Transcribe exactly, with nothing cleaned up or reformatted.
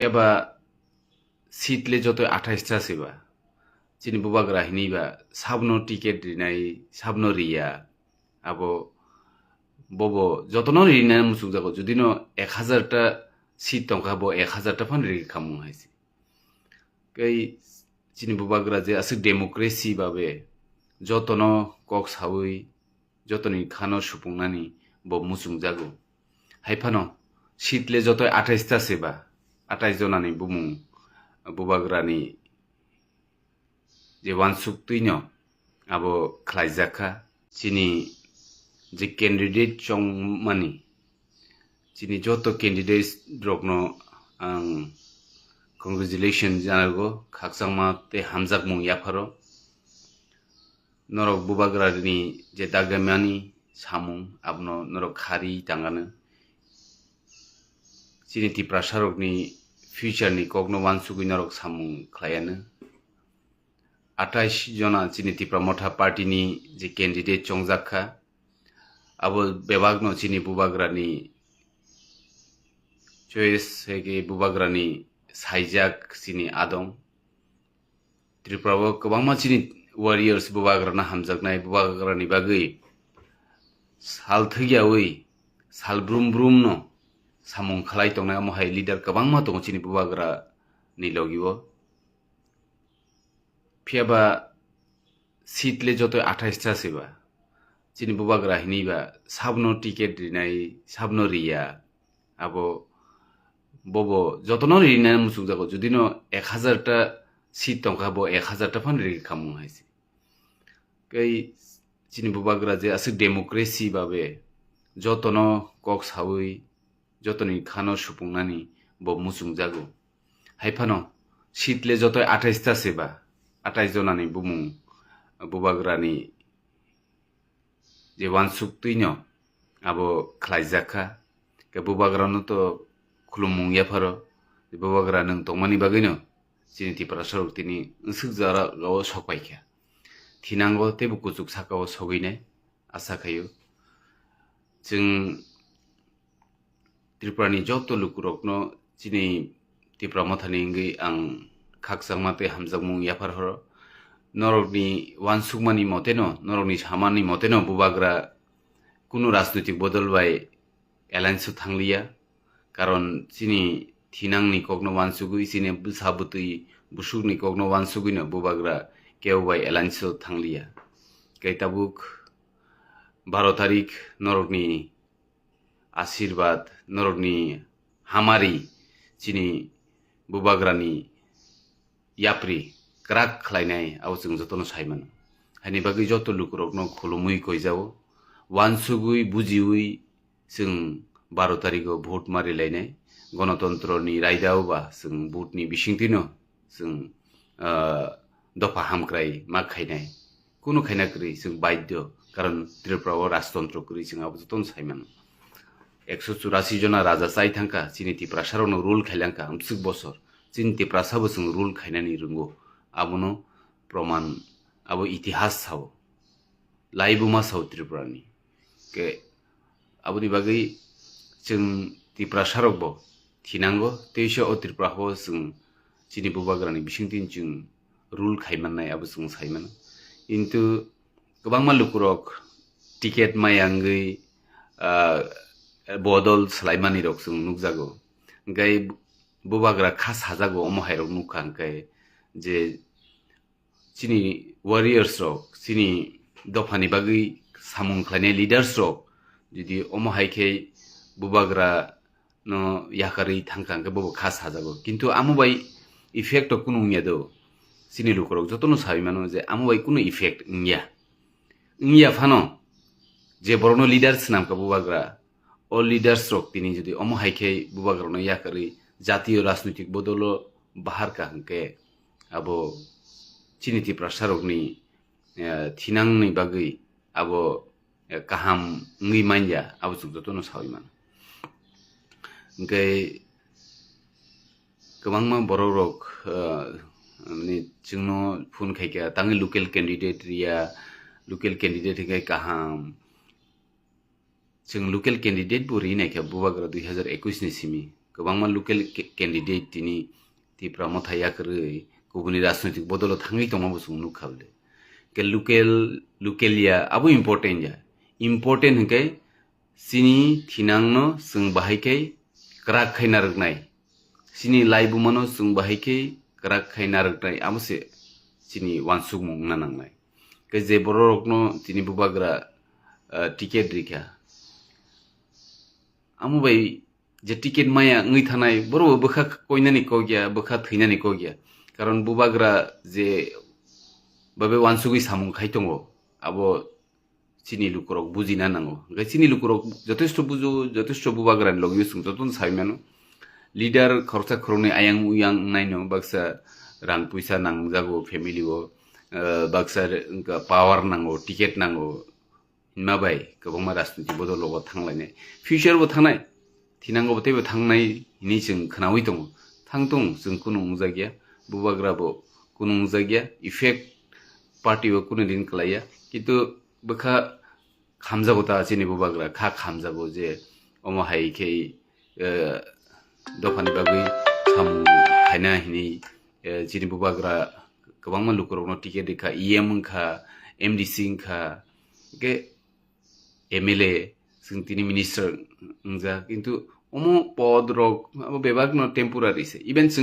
Eba seat le joto athais ta se ba. Chini bubagra hinui ba sabno ticket rinai, sabno riya. Abo bobo jotono rinai muchung jago. Judino ek hazar ta seat tongkha, bo ek hazar ta phan ri khamung hai se. Kei chini bubagra je aswk democracy babe jotono kok sawi, jotoni khano supungnani bo muchung jago. Hai phano seat le joto athais ta se ba, athais jonani bumung bubagrani je wansuk twino abo khlaijak kha. Chini je candidate chongmani, chini joto candidate rokno ang congratulation janago, khakchangma tei hamjakmung yapharo. Norok bubagrani je dagimani samung abono norok khari tangano. Chini Tiprasa rokni future ni kokno wansugwi norok samung khlaiano. Athais jona chini Tipra Motha Party ni je candidate chongjak kha, abo bebakno chini bubagrani choice hai khe bubagrani saijak chini adong. Tripura o kwbangma chini warriors bubagrano hamjaknai, bubagrani bagwi sal thwkyawi sal brum brum no samung khlai tongnai, omo hai leader kwbangma tongo chini bubagra ni logi o. Phiya ba seat le joto athais ta se ba. Chini bubagra hinui ba sabno ticket rinai, sabno riya. Abo bobo jotono rinai muchung jago. Judino ek hazar ta seat tongkha, bo ek hazar ta phan ri khamung hai se. Kei chini bubagra je aswk democracy babe jotono kok sawi, jotoni khano supungnani bo muchung jago. Hai phano seat le joto athais ta se ba, athais jonani bumung bubagrani je wansuk twino abo khlaijak kha. Khe bubagrano to khulumung yapharo, bubagra nwng tongmani bagwino chini Tiprasa rok tini nsuk jora o sok pai kha. Thinango teibo kuchuk saka o sogwi nai asa khaio. Chwng Tripura ni joto lukurokno chini Tipra Mothani wngwi ang khakchangma tei hamjakmung yaphar horo. Norokni wansukmani moteno, norokni samani moteno bubagra kunu rajnoitik bodol bai alliance o thangliya. Karon chini thinangni kokno wansugwi, chini bwsa bwtwi busukni kokno wansugwino bubagra kebo bai alliance o thangliya. Kei tabuk baro tarik norokni asirwad, norokni hamari chini bubagrani yapri kwrak khlainai, abo chwng jotono sai mano. Haini bagwi joto lukurokno khulumwi koijao, wansugwi, bujiwi chwng baro tarigo vote ma rilainai. Gonotontroni raidao ba chwng vote ni bisingtwino chwng, ah, dopha hamkrai ma khainai. Kunu khaina kwrwi chwng baidhyo, karon Tripura o rajtontro kwrwi chwng abo jotono sai mano. Ekso churasi jona raja chai thangkha, chini Tiprasarokno rule khailangkha amswk bosor. Chini Tiprasa bo chwng rule khainani rwngo. Abono proman, abo itihas sao. Laibuma sao Tripurani. Ke aboni bagwi chwng Tiprasarokbo thinango, teisa o Tripura o chwng chini bubagrani bisingtwi chwng rule khai mannai, abo chwng sai mano. Kintu kwbangma lukurok ticket maya wngwi, ah, bodol swlaimanirok chwng nukjago. Hwnkhe bubagra kha sajago, omo hairok nukha hwnkhe je chini warriors rok, chini dophani bagwi samung khlainai leaders rok jodi omo hai khe bubagra no yakarwi thangkha hwnkhe bobo kha sajago. Kintu amo bai effect o kunu wngya do. Chini lukurok jotono sawi mano je amo bai kunu effect wngya. Wngya phano je borokno leader swnamkha bubagra, o leaders rok tini jodi omo hai khe bubagrano yakarwi jatiyo rajnoitik bodolo baharkha hwnkhe abo chini Tiprasarokni, eh, thinangni bagwi abo, eh, kaham wngwi manya, abo chwng jotono sawi mano. Hwnkhe kwbangma borok rok, ah, mane chwngno phone khaikha, tangwi local candidate riya, local candidate hinkhe kaham. Chwng local candidate bo ri naikha bubagra dui hazar ekwis ni simi. Kwbangma local ca-, candidate tini Tipra Motha yakarwi kubuni rajnoitik bodolo thangwi tongma bo chwng nukha bwle. Ke local, local ya abo important ya. Important hwnkhe chini thinangno chwng bahai khe kwrak khai narwknai. Chini laibumano chwng bahai khe kwrak khai narwknai. Amo se chini uansukmung wngna nangnai. Ke je bororokno tini bubagra, ah, ticket rikha. Amo bai je ticket maya wngwi thanai, borok bo bwkha koinani kok ya, bwkha thwinani kok ya. Karon bubagra je babe uansugwi samung khai tongo, abo chini lukurok bujina nango. Hwnkhe chini lukurok jotesto bujo, jotesto bubagrani logio chwng jotono sai mano. Leader khoroksa khoroknwi ayang uyang wngnaino baksa rang puisa nangjago family o, eh, baksa re-, wngkha power nango, ticket nango. Hwnma bai kwbangma rajniti bodol rogo thanglainai. Future bo thangnai. Thinango bo teibo thangnai hinwi chwng khwnawi tongo. Thangtong chwng kunu wngjakya. Bubagra bo kunu wngjakya. Effect party bo kunu din kwlaiya. Kintu bwkha khamjago ta chini bubagra. Kha khamjago je omo hai khe, eh, dophani bagwi samung khaina hinwi, eh, chini bubagra kwbangma lukurokno ticket rikha, E M wngkha, M D C wngkha, hwnkhe M L A, chwng tini minister wngjak, kintu omo pod rok abo bebak no temporary se, even chwng